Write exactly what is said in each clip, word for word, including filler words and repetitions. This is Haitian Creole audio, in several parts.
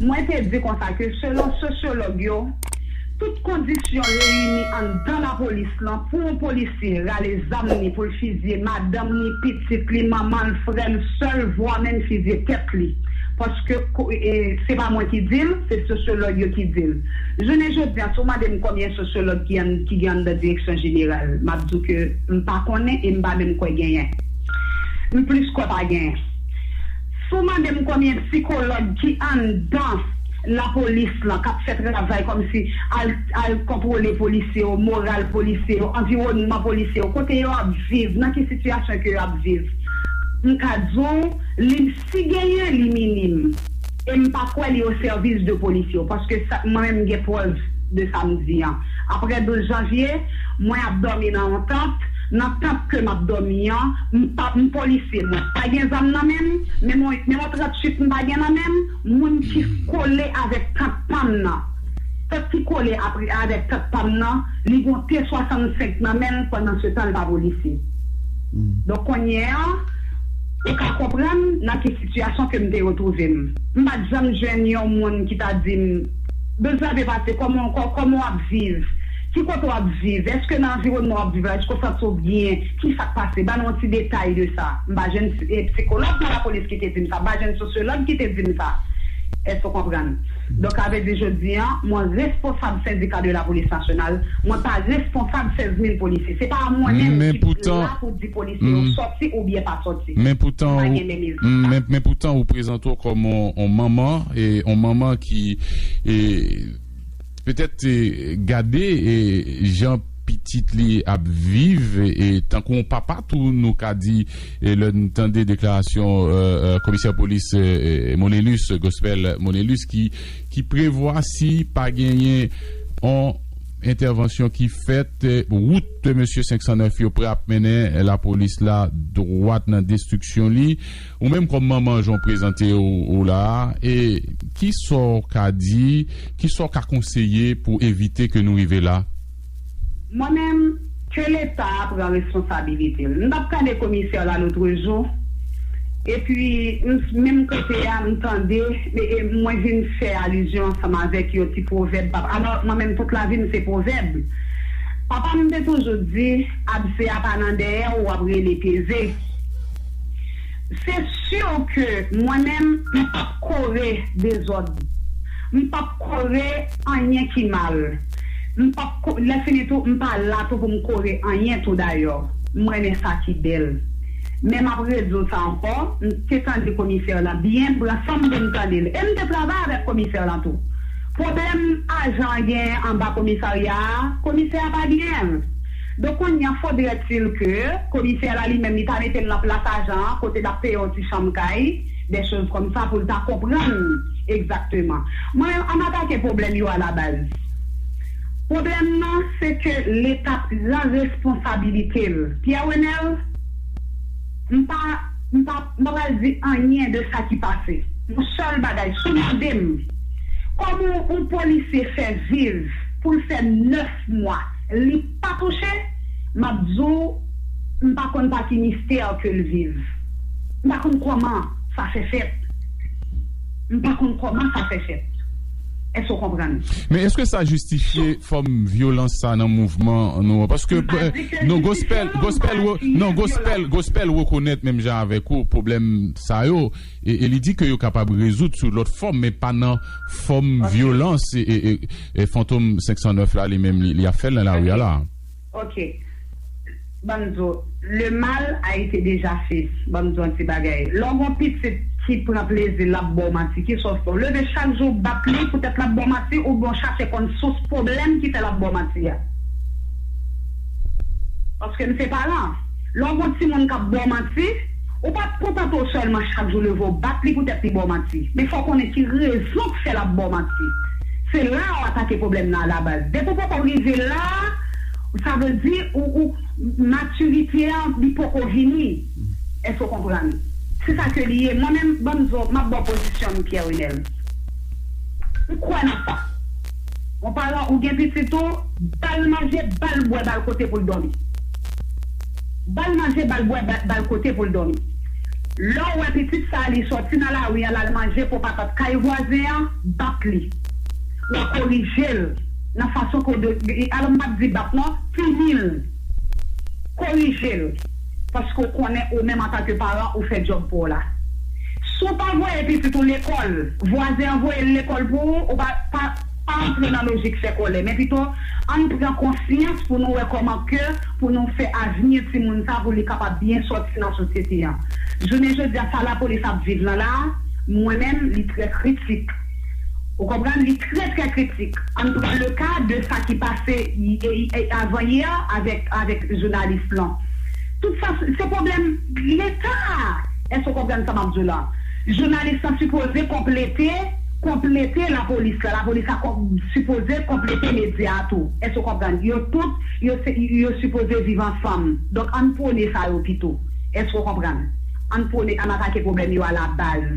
Mwen te di konsa ke selon sosyològ yo, tout kondisyon reyini anndan lapolis lan pou yon polisye rale zam ni pou l fizye madanm ni, pitit li, manman l, frè l, sè l, vwa menm fizye tèt li. Paske ko- e, se pa mwen ki di l, se sosyològ yo ki di l. Jounen jodi a, si w mande m konbyen sosyològ ki, an, ki gen anndan direksyon jeneral, m ap di w ke m pa konnen e m pa menm kwè genyen. M plis kwè pa genyen. Si w mande m konbyen sikològ ki anndan lapolis lan k ap fè travay kòmsi al, al kontwole polisye yo, moral polisye yo, anviwònman polisye yo, kote yo ap viv, nan ki sitiyasyon ke yo ap viv, m ka di w, li, si genyen, li minim. E m pa kwè li o sèvis de polisye yo, paske sa, mwen menm m gen prèv de sa m di an. Apre douz janvye, mwen ap dòmi nan yon tant, nan tant ke m ap dòmi an, m pa, m polisye, mwen pa gen zam nan men m, menm yon, menm yon trant chit m pa gen nan men m, moun ki kole avèk tant pa m nan. Tant ki kole apre, avèk tant pa m nan, li gon T swasannsenk nan men l, pandan se tan l pa polisye. Donk, kounye a, ou ka konprann nan ki sitiyasyon ke m te retwouve m. M pa t janm jwenn yon moun ki ta di m, "Bezwen te pase, kòman, kò- kòman w ap viv? Ki kote w ap viv? Èske nan anviwònman w ap viv la, èske w santi w byen? Ki sa k pase? Ban nou yon ti detay de sa." M pa jwenn, e, sikològ nan lapolis ki te di m sa. M pa jwenn sosyològ ki te di m sa. Èske w konprann? Donk, sa vle di jodi a, mwen responsab sendika de la polis nasyonal, mwen pa responsab sèz mil polisye. Se pa mwen menm ki la pou di polisye yo sòti oubyen pa sòti. Men poutan, men, men poutan, ou prezante w kòm on, on manman, e on manman ki, e, petèt, e, gade, e, jan pitit li ap viv, e tankou on papa tou, nou ka di, e lè n tande deklarasyon, e, e, komisè polis, e, e, Monelus, Gospel Monelus, ki, ki prevwa, si pa genyen on entèvansyon ki fèt, e, wout mesye senk san nèf yo pral mennen lapolis la dwat nan destriksyon li. Ou menm kòm manman, jan w prezante w, w la a, e kisa w ka di, kisa w ka konseye pou evite ke nou rive la? Mwen menm, ke Leta pran responsabilite l. M t ap tande komisè la lotrejou, epi m, menm kote a, m tande, e, e mwen vin fè alizyon ansanm avèk yon ti pwovèb papa. Alò, mwen menm, tout lavi m, se pwovèb. Papa m te toujou di, "Abse a pa nan dèyè w, w ap rele peze." Se si ke mwen menm, m p ap kore dezòd. M p ap kore anyen ki mal. M p ap ko- lè fini tou, m pa la tou pou m kore anyen tou dayò. M renmen sa ki bèl. Men m ap redi w sa ankò, m te tande komisè lan byen, pran san m te m tande l. E m te travay avèk komisè lan tou. Pwoblèm ajan an genyen anba komisarya a, komisè a pa genyen l. Donk, kounye a, fodrètil ke komisè la li menm, li ta mete l nan plas ajan an, kote l ap peye yon ti chanm kay, des choses comme ça, pou l ta konprann egzakteman. Mwen, an n atake pwoblèm yo alabaz. Pwoblèm nan, se ke Leta pran responsabilite l. Pierre Renel, m pa, m pa, m pa pral di anyen de sa ki pase. Yon sèl bagay, si w mande m, kòman yon polisye fè viv pou l fè nèf mwa, li pa touche, m ap di w, m pa konn pa ki mistè ke l viv. M pa konn kòman sa fè fèt. M pa konn kòman sa fè fèt. Èske w konprann? Men èske sa jistifye fòm vyolans sa nan mouvman nou an? Paske, non, Gospel, Gospel, non, Gospel, Gospel rekonèt menm jan avèk ou pwoblèm sa yo, e, e li di ke yo kapab rezoud sou lòt fòm, men pa nan fòm vyolans e, e, e, e Fantom senk san nèf la, li menm, li, li ap fè l nan lari a la. Ok. Ban m di w, le mal a été déjà fait. Ban m di w yon ti bagay. Lè w gon pitit ki pran plezi l ap ba w manti, ki sòs w leve chak jou bat li poutèt l ap ba w manti, oubyen w chache konn sous pwoblèm ki fè l ap ba w manti a. Paske m se paran. Lè w gon timoun k ap ba w manti, ou pa t kontante w sèlman chak jou leve w bat li poutèt li ba w manti. Men fò w konnen ki rezon k fè l ap ba w manti. Se la w atake pwoblèm nan alabaz. Depi w poko rive la, sa vle di ou, ou matirite an li poko vini. Èske w konprann? Se sa ke li ye. Mwen menm, ban m di w, m ap ba w pozisyon m, Pierre Renel. M kwè nan sa. Yon paran, ou gen pitit ou, ba l manje, ba l bwè, ba l kote pou l dòmi. Ba l manje, ba l bwè, ba, ba l kote pou l dòmi. Lè w wè pitit sa a, li sòti nan lari a, l al manje po patat kay vwazen an, bat li. Ou korije l nan fason ke w dwe, alò, m p ap di bat non, pini l. Korije l. Paske w konnen ou menm antanke paran, ou fè djòb pou w la. Si w pa voye pitit ou lekòl, vwazen an voye l lekòl pou ou, ou pa, pa, pa antre nan lojik fè kòlè, men pito ann pran konsyans pou nou wè kòman ke pou nou fè avni timoun sa pou li kapab byen sòti nan sosyete an. Jounen jodi a, sa lapolis ap viv lan la, mwen menm, li trè kritik. Ou konprann? Li trè, trè kritik. Ann pran le ka de sa ki pase y-, y-, y-, avan yè avèk, avèk jounalis lan. Tout sa, se pwoblèm Leta. Èske w konprann sa m ap di w la? Jounalis lan sipoze konplete, konplete lapolis la. Lapolis la kon-, sipoze konplete medya a tou. Èske w konprann? Yo tout, yo se, yo sipoze viv ansanm. Donk, ann pwone sa yo pito. Èske w konprann? Ann pwone, ann atake pwoblèm yo a la baz.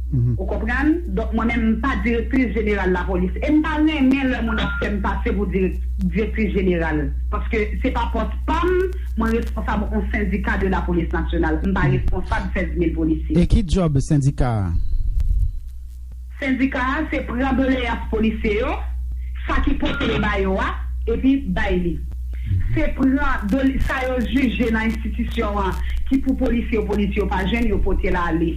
Ou konprann? Donk, mwen menm, m pa direktris jeneral lapolis. E m pa renmen lè moun ap fè m pase pou direk-, direktris jeneral. Paske se pa pòs pa m, mwen responsab yon sendika de lapolis nasyonal. M pa responsab sèz mil polisye. E ki djòb sendika a? Sendika a, se pran doleyans polisye yo, sa ki pote yo ba yo a, epi bay li. Se pran dole-, sa yo jije nan enstitisyon an, ki pou polisye yo, polisye yo pa jwenn, yo pote l ale.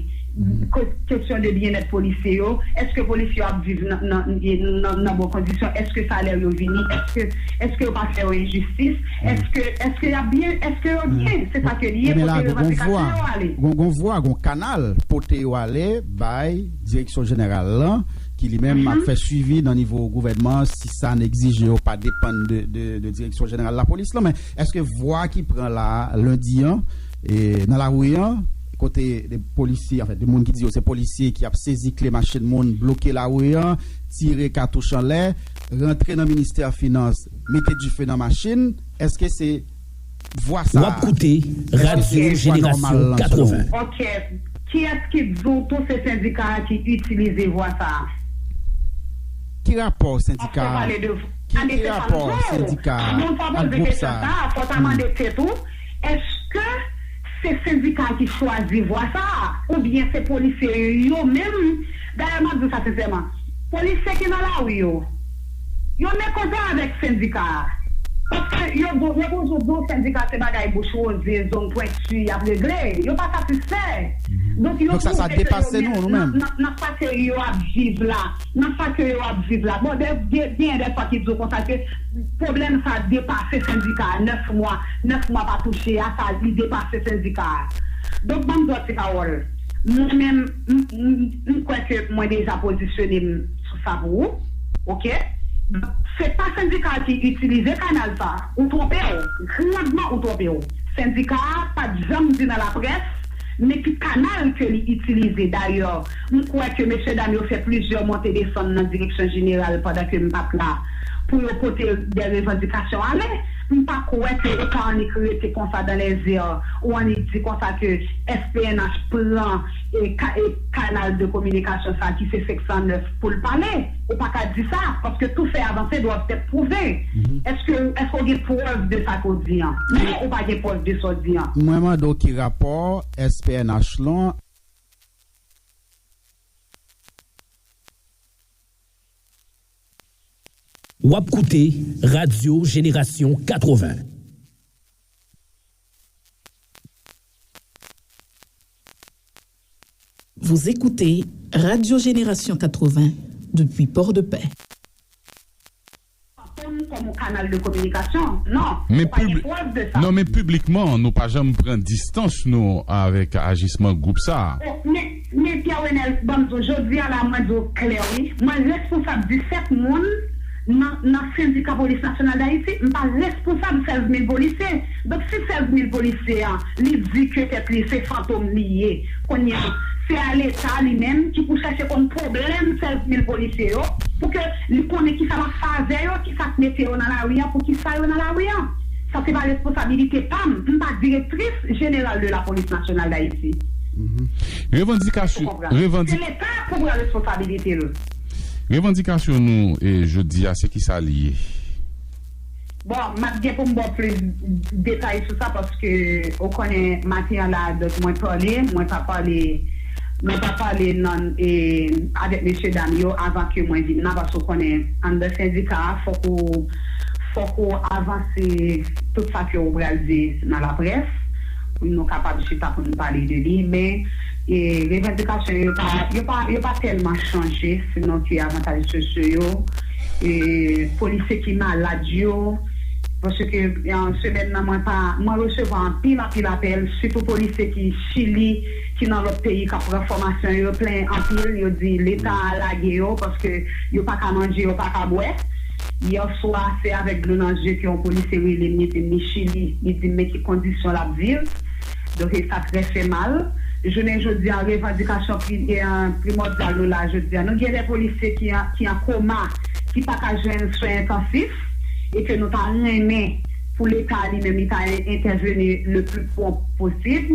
Ke-, kesyon de byennèt polisye yo, èske polisye yo ap viv nan, nan, nan, nan bon kondisyon? Èske salè yo vini? Èske, èske yo pa fè yo enjistis? Èske, èske y ap byen? Èske yo byen? Se sa ke li ye, pote revandikasyon yo ale. Gon, gon vwa, gon kanal pote yo ale bay direksyon jeneral lan, ki li menm ap fè swivi nan nivo gouvènman, si sa n egzije yo pa depann de, de, de direksyon jeneral lapolis lan. Men èske vwa ki pran la, lendi an, e, nan lari an, kote de polisye, anfen, de moun ki di yo se polisye ki ap sezi kle machin moun, bloke lari an, tire katouch anlè, rantre nan ministè finans, mete dife nan machin, èske se vwa sa a? W ap koute Radyo Jenerasyon katreven. Ok. Kiyès ki di w tou se sendika a ki itilize vwa sa a? Ki rapò sendika a? Ki, ki rapò sendika a ak gwoup sa a? Fò w ta mande tèt ou, èske se sendika a ki chwazi vwa sa a? Oubyen se polisye yo menm? Dayè, m ap di w sa sensèman. Polisye ki nan lari yo, yo mekontan avèk sendika a. Paske yo, yo toujou di w sendika se bagay bouch woze, zong pwenti y ap regle. Yo pa satisfè. Donk, yo twouve ke yo menm nan, nan, nan sa ke yo ap viv la, nan sa ke yo ap viv la. Bon, de, de, gen de fwa ki di w konsa ke pwoblèm sa depase sendika a. Nèf mwa, nèf mwa pa touche a, sa li depase sendika a. Donk, ban m di w ti pawòl. Mwen menm, m, m, m kwè ke mwen deja pozisyone m sou sa pou ou. Ok? Se pa sendika a ki itilize kanal sa. Ou twonpe w. Grandman ou twonpe w. Sendika a pa t janm di nan laprès, men ki kanal ke li itilize. Dayè, m kwè ke mesyedam yo fè plizyè monte desann nan direksyon jeneral pandan ke m pa t la pou yo pote de revandikasyon ale. M pa kwè ke yo ka annik rete konsa dans les airs ou annik di konsa ke S P N H pran e, ka, e kanal de kominikasyon sa ki se senk san nèf pou l pale. Ou pa ka di sa, paske tout fè avanse doivent èt pwouve. Èske, èske w gen prèv de sa ke w di an? Non, ou pa gen prèv de sa w di an. Mwen mande w ki rapò S P N H lan. W ap koute Radyo Jenerasyon katreven. Vous écoutez Radio Génération quatre-vingts depuis Port-de-Paix. Pa konn kòm yon kanal de kominikasyon. Non, men ou pa gen pib-, prèv de sa. Non, men piblikman, nou pa janm pran distans nou avèk ajisman gwoup sa a. Oh, men, men Pierre Renel, ban m di w, jodi a la, mwen di w klè, wi. Mwen responsab disèt moun nan, nan Sendika Polis Nasyonal Dayiti. M pa responsab sèz mil polisye. Donk, si sèz mil polisye an, li di ke tèt li se fantom li ye, kounye a, se a Leta li menm ki pou chèche konn pwoblèm sèz mil polisye yo, pou ke li konnen kisa l ap fè avè yo, kisa k mete yo nan lari a, poukisa yo nan lari a. Sa se pa responsabilite pa m. M pa direktris jeneral de la Police Nationale d'Haïti. Revandikasyon, revandi- Se Leta pou pran responsabilite l. Revandikasyon nou, e, jodi a, se kisa li ye? Bon, m ap gen pou m ba w plis detay sou sa, paske ou konnen maten an la, donk, mwen pale, mwen pa pale, mwen pa pale nan, e, avèk mesye dam yo avan ke mwen vin la, paske ou konnen anndan sendika a, fòk ou, fòk ou avanse tout sa ke ou pral di nan laprès, pou nou kapab chita pou nou pale de li. Men, e, revandikasyon yo pa, yo pa, yo pa tèlman chanje, sinon ke avantaj sosyo yo, e, polisye ki malad yo, paske, e, semèn nan, mwen pa, mwen resevwa anpil, anpil apèl, sitou polisye ki Chili, ki nan lòt peyi, k ap pran fòmasyon yo, plenyen anpil, yo di Leta a lage yo, paske yo pa ka manje, yo pa ka bwè. Yè swa, se avèk dlo nan zye ke yon polisye rele m, li di m li Chili, li di m men ki kondisyon l ap viv. Donk, e sa trè fè mal. Jounen jodi a, revandikasyon pri-, e, an, primòdyal nou la jodi a. Nou gen de polisye ki an, ki an koma, ki pa ka jwenn swen entansif, e ke nou ta renmen pou Leta li menm, li ta entèveni le pli pwonp posib,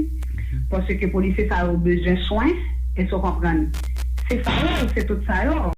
paske polisye sa yo bezwen swen, èske w konprann? Se sa yo, se tout sa yo.